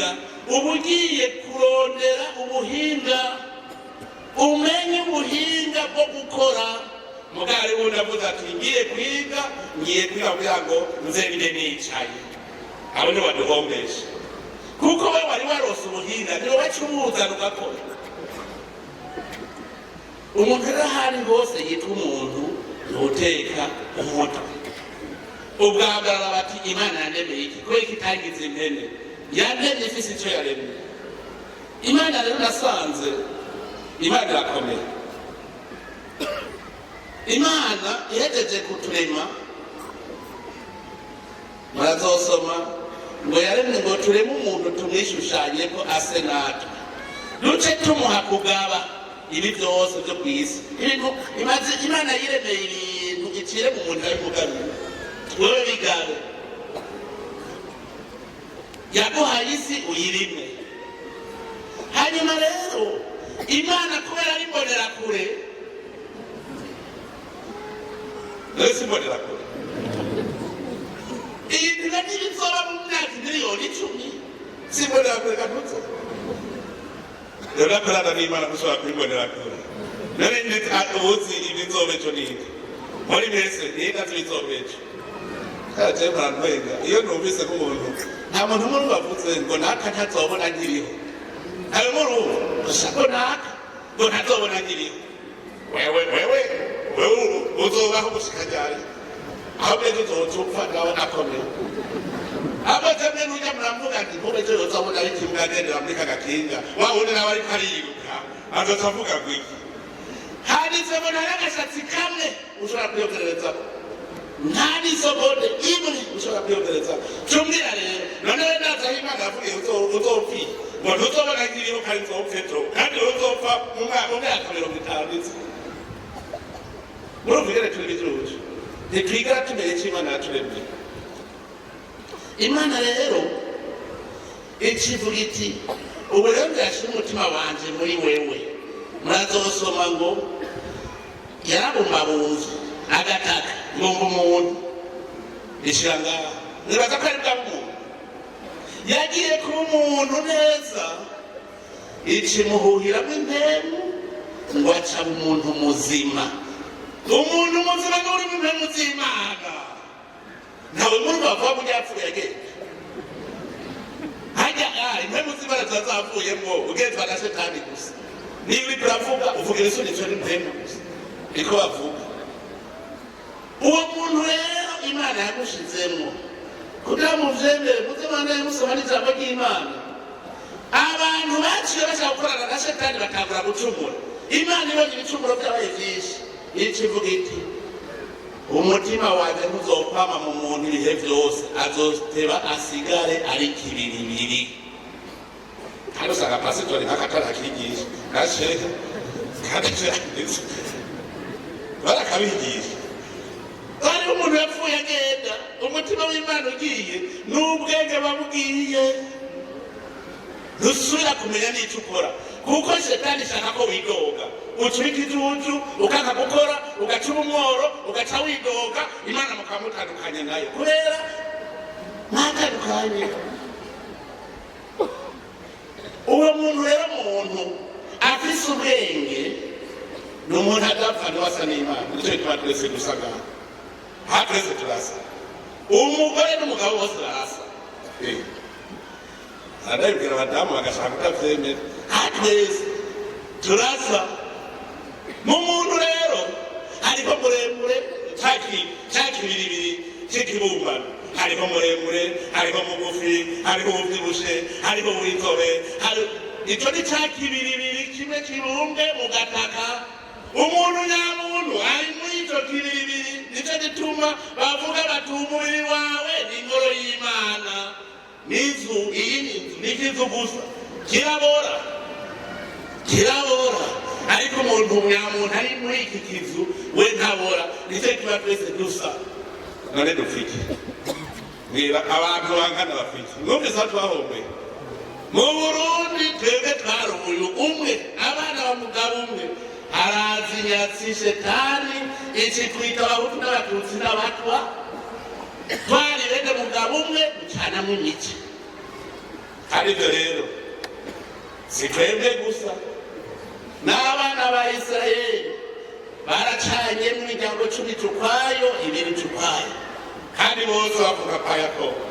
Kwiga uba ugiye kurondera ubuhinga, umenye ubuhinga bwo gukora. Mugari wundi avuze ati: "Ngiye kwiga, ngiye kwiga kugira ngo nze mbe nicaye." Abo ni baduhombesha, kuko we wari warose ubuhinga, niwe waca umuzana ugakora. Umuntu rero aho ari hose yitwa umuntu ntuteka umutwe. Ubwa mbere bati: "Imana yandemeye iki? Kubera ko itagize impene, yandemye ifise icyo yaremye." Imana rero, nasanze Imana irakomeye. Imana ihejeje kuturema, murazosoma ngo yaremye ngo tureme umuntu tumwishushanye ko ase natwe, duce tumuha kugaba ibi byose byo ku isi. Ibintu imaze Imana yiremeye, ibintu icire mu muntu yabimugabiye. Wewe bigabe, yaguhaye isi uyirime. Hanyuma rero Imana, kubera ari imbonerakure, rero si imbonerakure, iyi nzira ntibizoba mu myaka 10 miliyoni, si imbonerakure gatutse. Rero nakorana n'Imana gushobora kubimbonerakure. None ubuzi ibizoba ejo ninde muri mwese? Ninde azi ibizoba ejo? Kaje mpora iyo numvise ko umuntu, nta muntu umwe bavuze ngo naka ntazobona nkiriho. Ntawe murumva gusa ngo naka ngo ntazobona nkiriho. Wewe, wewe, wewe uzobaho gushika ryari? Aho mbese uzoca upfa nawe akomeye amaze mwe nujya muravuga ati: "Nk'ubu ejo yozabona ari ikimbwa agendera muri ka gakinga." Wa wundi nawe ariko ariruka, azoca avuga ngo iki? Handitse ngo nta n'agashatsi kamwe ushobora kwiyongererezako, nta n'isegonde imwe ushobora kwiyongereza. Cumbwira rero none we, naza aho Imana yavugiye uzopfira ngo ntuzobona nkiriho kandi nzopfa ejo, kandi wowe uzopfa mu myaka 50 iza. Murumva ingene turi bijuju? Ntitwigera tumenya icyo Imana yaturemeye. Imana rero ikivuga iti: "Ubu rero ndashyira umutima wanje muri wewe." Murazosoma ngo yarabumbabunze agataka, ngumva umuntu ishira ngaha. Nibaza ko ari bwa muntu yagiye kuba umuntu neza, ikimuhuhiramo impemu ngo acaba umuntu muzima. Umuntu muzima ni urimo impemu z'Imana. Ntawe muri bavuga ngo yapfuye agenda hajya. Impemu z'Imana ziba zavuyemwo, ugenzwa na Shetani gusa. Niba uriko uravuga, uvuga ibisunitswe n'impemu gusa, niko bavuga. Uwo muntu rero Imana yagushizemwo kugira muvyemere, muze mwandanye musoma n'ijambo ry'Imana. Abantu baciye bashaka gukorana na Shetani, batangura gucumura. Imana ibonye ibicumuro byabaye vyinshi, ikivuga iti: "Umutima wanje ntuzokwama mu muntu ibihe vyose, azoteba asigare ari kibiribiri." Kandi usanga pasitori nk'akatarakigisha gashehe, kandi vyanditse barakabigisha. Hariho umuntu yapfuye agenda, umutima w'Imana ugiye n'ubwenge babugiye, ntusubira kumenya n'icyo ukora, kuko Shetani ishaka ko widoga, ucurika ijuju, ukanga gukora, ugaca umworo, ugaca widoga. Imana mukamutandukanya nayo, kubera mwatandukanye. Uwo muntu rero, muntu afise ubwenge, ni umuntu adapfa, niwe asa n'Imana. Nicyo gituma twese dusa ngaho. Aha twese turasa, umugore n'umugabo bose barasa. Arabibwira abadamu bagashaka kutavyemera. Aha twese turasa. Mu muntu rero hariho muremure, ca kibiribiri c'ikibumbano. Hariho muremure, hariho mugufi, hariho uwuvyibushe, hariho uw'inzobe, hari ico ni ca kibiribiri kimwe kibumbwe mu gataka. Umuntu nyamuntu ari muri ico kibiribiri. Nico gituma bavuga bati: "Umubiri wawe ni ingoro y'Imana." N'inzu, iyi ni inzu, ni ikizu gusa, kirabora, kirabora, ariko umuntu nyamuntu ari muri iki kizu we ntabora. Nicyo gituma twese dusa. None dupfike? Mbwira, abantu bangana bafite, mwumvise aho twahombeye mu Burundi? Twebwe twaruye umwe, abana ba mugabo umwe. Haraza inyatsi, Shetani, ikikwita Abahutu n'Abatutsi n'Abatwa. Twari bene mugabo umwe, ducanamo imice. Kandi ibyo rero si twebwe gusa, n'abana ba Isirayeli baracanyemo imiryango 10 ukwayo, ibiri ukwayo, kandi bose bavuga kwa Yakobo,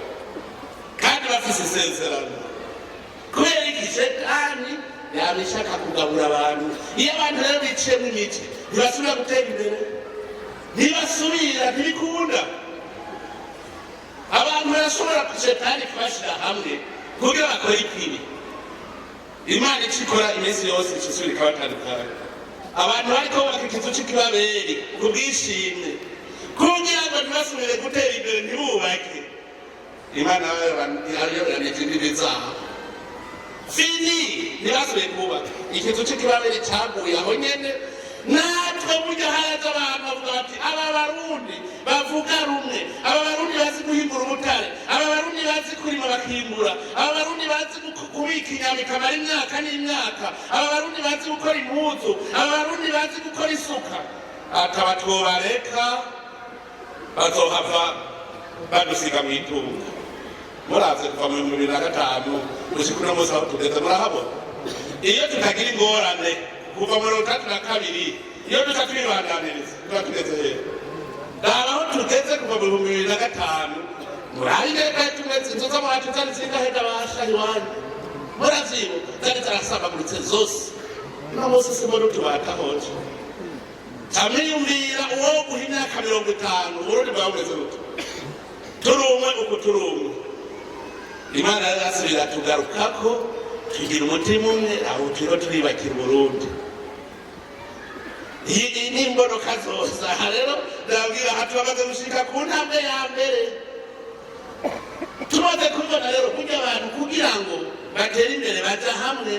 kandi bafise isezerano. Kubera iki? Shetani yaba ishaka kugabura abantu. Iyo abantu rero biciyemo imice, ntibasubira gutera imbere, ntibasubira, ntibikunda. Abantu barashobora, shetani kubashyira hamwe kugira bakore ikibi. Imana icyo ikora iminsi yose, icisubira ikabatandukanya. Abantu bariko bubaka ikizu c'ikibaberi ku bwishimwe, kugira ngo ntibasubire gutera imbere, ntibubake. Imana yayoberanije imbibi zabo, fini, ntibasubiye kubaka. Ikizu c'ikibaberi caguye aho nyene. Natwe burya haza abantu bavuga bati: "Aba Barundi bavuga rumwe, aba Barundi bazi guhingura ubutare, aba Barundi bazi kurima bakimbura, aba Barundi bazi kubika inyama ikamara imyaka n'imyaka, aba Barundi bazi gukora impuzu, aba Barundi bazi gukora isuka, akaba twobareka bazohava badusiga mu itunga." Muravye kuva mu 2005 gushika uno munsi aho tugeze, murahabona. Iyo tutagira ingorane kuva mu 62, iyo duca twibandaniriza, tuba tugeze hehe? Raba aho tugeze kuva mu 2005. Murabe ingene twari tumeze. Inzu z'amabati zari zingahega basha iwanyu? Muravyibuka, zari zarasambaguritse zose. Uno munsi simbona utubati ahoje. Camwiyumvira uwo guha imyaka 50, Uburundi bwaba bumeze gute? Turi umwe uku, turi umwe. Imana rero yasubira tugarukako, tugira umutima umwe. Aho turiko turiyubakira Uburundi. Iyi ni imbonoka zose. Aha rero ndababwira, aha turamaze gushika ku ntambwe ya mbere. Tumaze kubibona rero, burya abantu kugira ngo batere imbere baja hamwe.